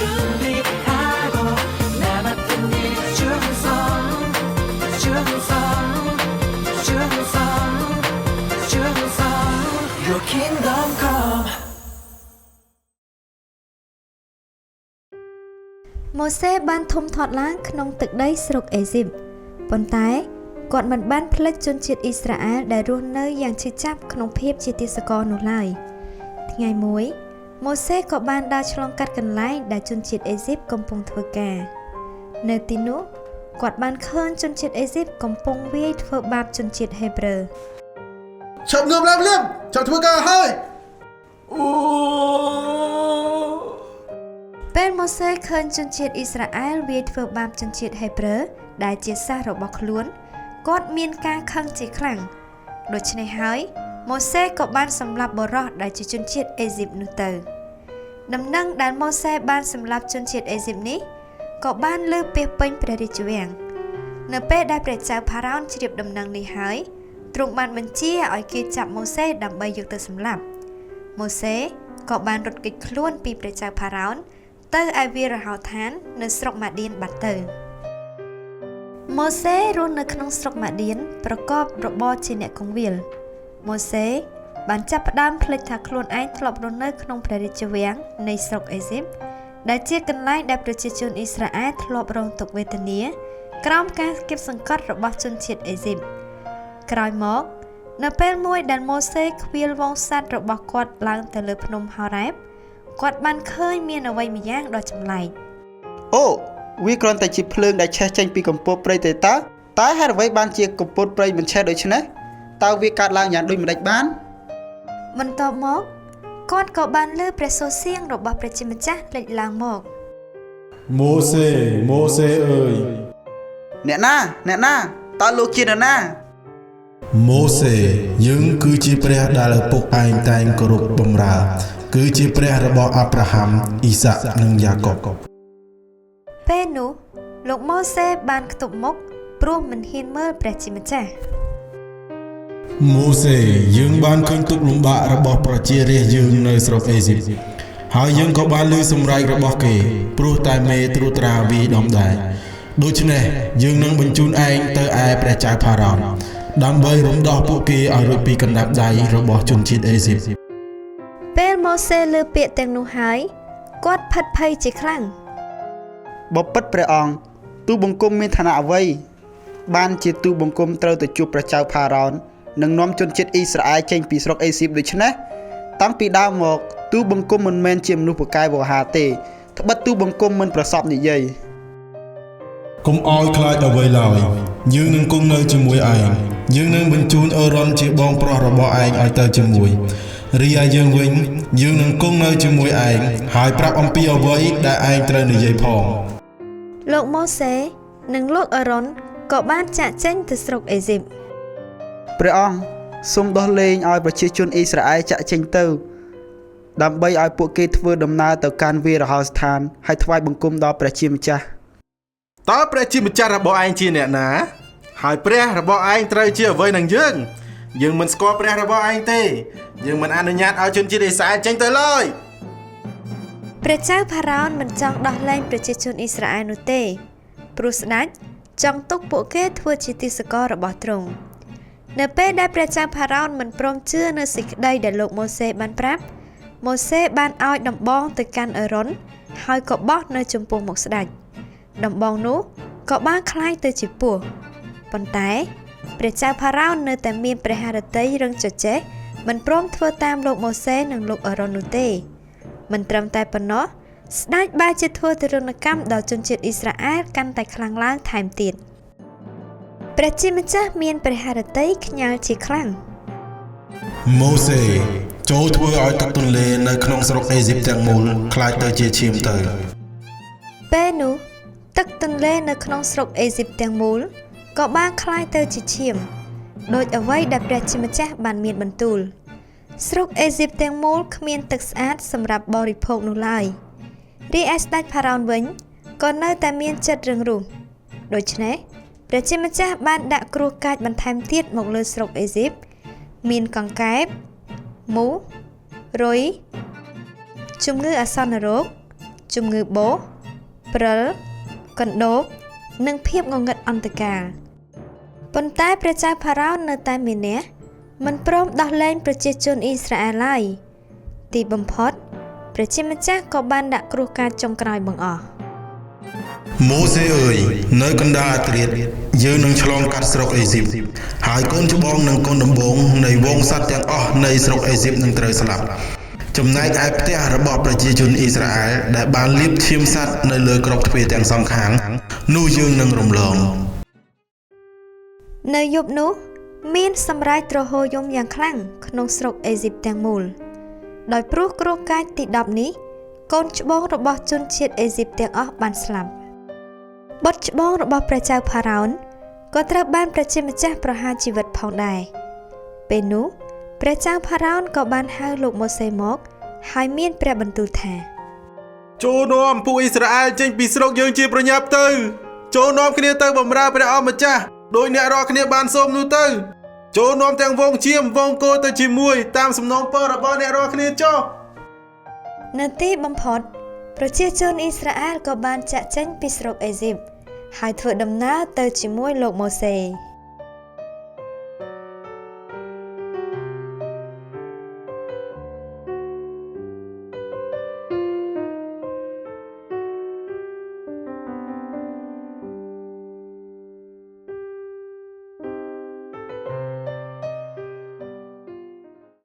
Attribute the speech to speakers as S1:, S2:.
S1: 준비하고 나 맡은 일 충성 충성 충성 충성 Your kingdom come.
S2: ម៉ូសេបានធំធាត់ឡើងក្នុងទឹកដីស្រុកអេស៊ីបប៉ុន្តែគាត់មិនបានភ្លេចជនជាតិអ៊ីស្រាអែលដែលរស់នៅយ៉ាងឈឺចាប់ក្នុងភាពជាទាសករនោះឡើយថ្ងៃមួយម៉ូសេក៏បានដើរឆ្លងកាត់កន្លែងដែលជនជាតិអេស៊ីបកំពុងធ្វើការនៅទីនោះគាត់បានឃើញជនជាតិអេស៊ីបកំពុងវាយធ្វើបាបជនជាតិហេប្រឺ
S3: ឆាប់ងើបឡើងភ្លាមឆាប់ធ្វើការហើយអូ
S2: ពេលម៉ូសេឃើញជនជាតិអ៊ីស្រាអែលវាយធ្វើបាបជនជាតិហេប្រឺដែលជាសាសរបស់ខ្លួនគាត់មានការខឹងជាខ្លាំងដូច្នេះហើយម៉ូសេក៏បានសម្លាប់បុរសដែលជាជនជាតិអេស៊ីបនោះទៅដំណឹងដែលម៉ូសេបានសម្លាប់ជនជាតិអេស៊ីបនេះក៏បានលើពាសពេញព្រះរាជវាំងនៅពេលដែលព្រះចៅផារ៉ោនជ្រាបដំណឹងនេះហើយទ្រង់បានបញ្ជាឲ្យគេចាប់ម៉ូសេដើម្បីយកទៅសម្លាប់ម៉ូសេក៏បានរត់គេចខ្លួនពីព្រះចៅផារ៉ោនទៅឯវាលរហោឋាននៅស្រុកម៉ាឌៀនបាត់ទៅម៉ូសេរស់នៅក្នុងស្រុកម៉ាឌៀនប្រកបរបរជាអ្នកគង្វាលម៉ូសេបានចាប់ផ្ដើមភ្លេចថាខ្លួនឯងធ្លាប់រស់នៅក្នុងព្រះរាជវាំងនៃស្រុកអេស៊ីបដែលជាកន្លែងដែលប្រជាជនអ៊ីស្រាអែលធ្លាប់រងទុក្ខវេទនាក្រោមការគៀបសង្កត់របស់ជនជាតិអេស៊ីបក្រោយមកនៅពេលមួយដែលម៉ូសេខ្វៀលហ្វូងសត្វរបស់គាត់ឡើងទៅលើភ្នំហោរ៉េបគាត់បានឃើញមានអ្វីម្យ៉ាងដ៏ចម្លែក
S4: អូវាគ្រាន់តែជាភ្លើងដែលឆេះចេញពីកំពតព្រៃទេតើតើហេតុអ្វីបានជាកំពតព្រៃមិនឆេះដូច្នេះតើវាកើតឡើងយ៉ាងដូចម្តេចបាន
S2: បន្ទាប់មកគាត់ក៏បានលើព្រះសូរសៀងរបស់ព្រះជាម្ចាស់លេចឡើងមក
S3: ម៉ូសេម៉ូសេអើយ
S4: អ្នកណាអ្នកណាតើលោកជានរណា
S3: ម៉ូសេយើងគឺជាព្រះដែលឪពុកឯងតែងគោរពបម្រើគឺជាព្រះរបស់អាប់រ៉ាហាំអ៊ីសាក់និងយ៉ាកុប
S2: ពេលនោះលោកម៉ូសេបានខ្ទប់មុខព្រោះមិនហ៊ានមើលព្រះជាម្ចាស់
S3: ម៉ូសេយើងបានឃើញទុក្ខលំបាករបស់ប្រជារាស្ត្រយើងនៅស្រុកអេស៊ីបហើយយើងក៏បានឮសម្រែករបស់គេព្រោះតែមេត្រួតត្រាវាយដំដែរដូច្នេះយើងនឹងបញ្ជូនឯងទៅឯព្រះចៅផារ៉ោនដើម្បីរំដោះពួកគេឲ្យរួចពីកណ្ដាប់ដៃរបស់ជនជាតិអេស៊ីប
S2: ពេលម៉ូសេឮពាក្យទាំងនោះហើយគាត់ភិតភ័យជាខ្លាំង
S4: បពិតព្រះអង្គទូបង្គំមានឋានៈអ្វីបានជាទូបង្គំត្រូវទៅជួបព្រះចៅផារ៉ោននិងនាំជនជាតិអ៊ីស្រាអែលចេញពីស្រុកអេស៊ីបដូច្នេះតាំងពីដើមមកទូបង្គំមិនមែនជាមនុស្សពូកែវោហារទេត្បិតទូបង្គំមិនប្រសពនិយាយ
S3: កុំឲ្យខ្លាចអ្វីឡើយយើងនឹងគង់នៅជាមួយឯងយើងនឹងបញ្ជូនអឺរ៉ុនជាបងប្រុសរបស់ឯងឲ្យទៅជាមួយរីឯយើងវិញយើងនឹងគង់នៅជាមួយឯងហើយប្រាប់អំពីអ្វីដែលឯងត្រូវនិយាយផង
S2: លោកម៉ូសេនិងលោកអឺរ៉ុនក៏បានចាកចេញទៅស្រុកអេស៊ីប
S4: ព្រះអង្គសូមដោះលែងឲ្យប្រជាជនអ៊ីស្រាអែលចាក់ចេញទៅដើម្បីឲ្យពួកគេធ្វើដំណើរទៅកាន់វាលរហោស្ថានហើយថ្វាយបង្គំដល់ព្រះជាម្ចាស់
S5: តើព្រះជាម្ចាស់របស់ឯងជាអ្នកណាហើយព្រះរបស់ឯងត្រូវជាអ្វីនឹងយើងយើងមិនស្គាល់ព្រះរបស់ឯងទេយើងមិនអនុញ្ញាតឲ្យជនជាតិអ៊ីស្រាអែលចេញទៅឡើយ
S2: ព្រះចៅផារ៉ោនមិនចង់ដោះលែងប្រជាជនអ៊ីស្រាអែលនោះទេព្រោះស្ដេចចង់ទុកពួកគេធ្វើជាទាសកររបស់ទ្រង់នៅពេលដែលព្រះចៅផារ៉ោនមិនព្រមជឿនៅសេចក្តីដែលលោកម៉ូសេបានប្រាប់ម៉ូសេបានឲ្យដំបងទៅកាន់អឺរ៉ុនហើយក៏បោះនៅចំពោះមុខស្ដេចដំបងនោះក៏បានក្លាយទៅជាពស់ប៉ុន្តែព្រះចៅផារ៉ោននៅតែមានព្រះハរតីរឹងចចេះមិនព្រមធ្វើតាមលោកម៉ូសេនិងលោកអឺរ៉ុននោះទេមិនត្រឹមតែប៉ុណ្ណោះស្ដេចបែរជាធ្វើទារុណកម្មដល់ជនជាតិអ៊ីស្រាអែលកាន់តែខ្លាំងឡើងថែមទៀតព្រះជាម្ចាស់មានព្រះハរតីខ្ញាល់ជាខ្លាំង
S3: ម៉ូសេចូលធ្វើឲ្យទឹកទន្លេនៅក្នុងស្រុកអេស៊ីបទាំងមូលក្លាយទៅជាឈាមទៅ
S2: ពេលនោះទឹកទន្លេនៅក្នុងស្រុកអេស៊ីបទាំងមូលក៏បានក្លាយទៅជាឈាមដោយអ្វីដែលព្រះជាម្ចាស់បានមានបន្ទូលស្រុកអេស៊ីបទាំងមូលគ្មានទឹកស្អាតសម្រាប់បរិភោគនោះឡើយរីឯស្ដេចផារ៉ោនវិញក៏នៅតែមានចិត្តរឹងរូសដូច្នេះព្រះជាម្ចាស់បានដាក់គ្រោះកាចបន្ថែមទៀតមកលើស្រុកអេស៊ីបមានកង្កែបមូសរុយជំងឺអាសន្នរោគ ជំងឺបោសព្រិលកណ្ដូបនិងភាពងងឹតអន្តកាលប៉ុន្តែព្រះចៅផារ៉ោននៅតែមានះមិនព្រមដោះលែងប្រជាជនអ៊ីស្រាអែលឡើយទីបំផុតព្រះជាម្ចាស់ក៏បានដាក់គ្រោះកាចចុងក្រោយបង្អស់
S3: ម៉ូសេអើយនៅកណ្ដាលអាធ្រាត្រយើងនឹងឆ្លងកាត់ស្រុកអេស៊ីបហើយកូនច្បងនិងកូនដំបូងនៃហ្វូងសត្វទាំងអស់នៃស្រុកអេស៊ីបនឹងត្រូវស្លាប់ចំណែកឯផ្ទះរបស់ប្រជាជនអ៊ីស្រាអែលដែលបានលាបឈាមសត្វនៅលើក្របទ្វារទាំងសងខាងនោះយើងនឹងរំលង
S2: នៅយប់នោះមានសម្រាយទ្រហោយំយ៉ាងខ្លាំងក្នុងស្រុកអេស៊ីបទាំងមូលដោយព្រោះគ្រោះកាចទី10នេះកូនច្បងរបស់ជនជាតិអេស៊ីបទាំងអស់បានស្លាប់បុត្រច្បងរបស់ព្រះចៅផារ៉ោនក៏ត្រូវបានព្រះជាម្ចាស់ប្រហារជីវិតផងដែរពេលនោះព្រះចៅផារ៉ោនក៏បានហៅលោកម៉ូសេមកហើយមានព្រះបន្ទូលថា
S5: ចូលនាំពួកអ៊ីស្រាអែលចេញពីស្រុកយើងជាប្រញាប់ទៅចូលនាំគ្នាទៅបម្រើព្រះអម្ចាស់ដោយអ្នករាល់គ្នាបានសូមនោះទៅចូលនាំទាំងវងជាមវងគោទៅជាមួយតាមសំណងពររបស់អ្នករាល់គ្នាចុះ
S2: នៅទីបំផុតប្រជាជនអ៊ីស្រាអែលក៏បានចាកចេញពីស្រុកអេស៊ីបហើយធ្វើដំណើរទៅជាមួយលោកម៉ូសេ។